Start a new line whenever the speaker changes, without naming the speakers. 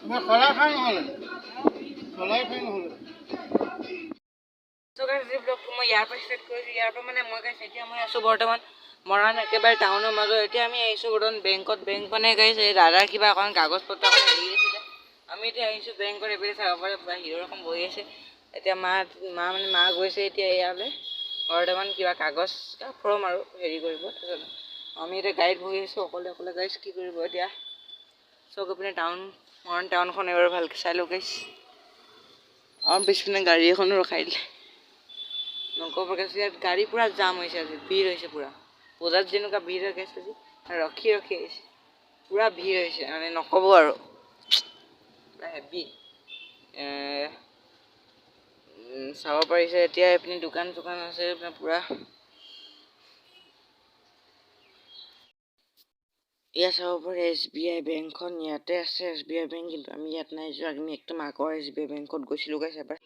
মই শৰাই খাই নহ'লে, শৰাই খাই নহ'লে।
চ' গাইছ, এই ব্লগটো মই ইয়াৰ পৰা ষ্টাৰ্ট কৰিছোঁ। ইয়াৰ পৰা মানে মই গাইছ, এতিয়া মই আছোঁ বৰ্তমান মৰাণ একেবাৰে টাউনৰ মাজত। এতিয়া আমি আহিছোঁ বৰ্তমান বেংকত। বেংক মানে গাইছ, এই দাদাৰ কিবা অকণ কাগজ পত্ৰ অকণ হেৰি আছিলে। আমি এতিয়া আহিছোঁ বেংকত। এইপিনে চাব পাৰে পুৰা হিৰ' ৰকম বহি আছে। এতিয়া মা মা মানে মা গৈছে এতিয়া ইয়ালৈ বৰ্তমান কিবা কাগজ ফৰ্ম আৰু হেৰি কৰিব। তাৰপিছত আমি এতিয়া গাড়ীত বহি আছোঁ অকলে অকলে গাইছ, কি কৰিব এতিয়া। চব এইপিনে টাউন, মৰাণ টাউনখন এবাৰ ভালকৈ চাই লওঁ গাইছ। আমাৰ পিছপিনে গাড়ী এখনো ৰখাই দিলে, নক'ব গাইছ। ইয়াত গাড়ী পূৰা জাম হৈছে আজি, ভিৰ হৈছে পূৰা। পূজাত যেনেকুৱা ভিৰ হৈ গৈছে, আজি ৰখি ৰখি আহিছে, পূৰা ভিৰ হৈছে মানে নক'ব আৰু, পূৰা হেভি। চাব পাৰিছে এতিয়া এইপিনে দোকান চোকান আছে এইপিনে পূৰা। ইয়াত চাব পাৰে এছ বি আই বেংকখন ইয়াতে আছে, এছ বি আই বেংক। কিন্তু আমি ইয়াত নাই যোৱা, আমি একদম আগৰ এছ বি আই বেংকত গৈছিলোঁ গাইছ এবাৰ।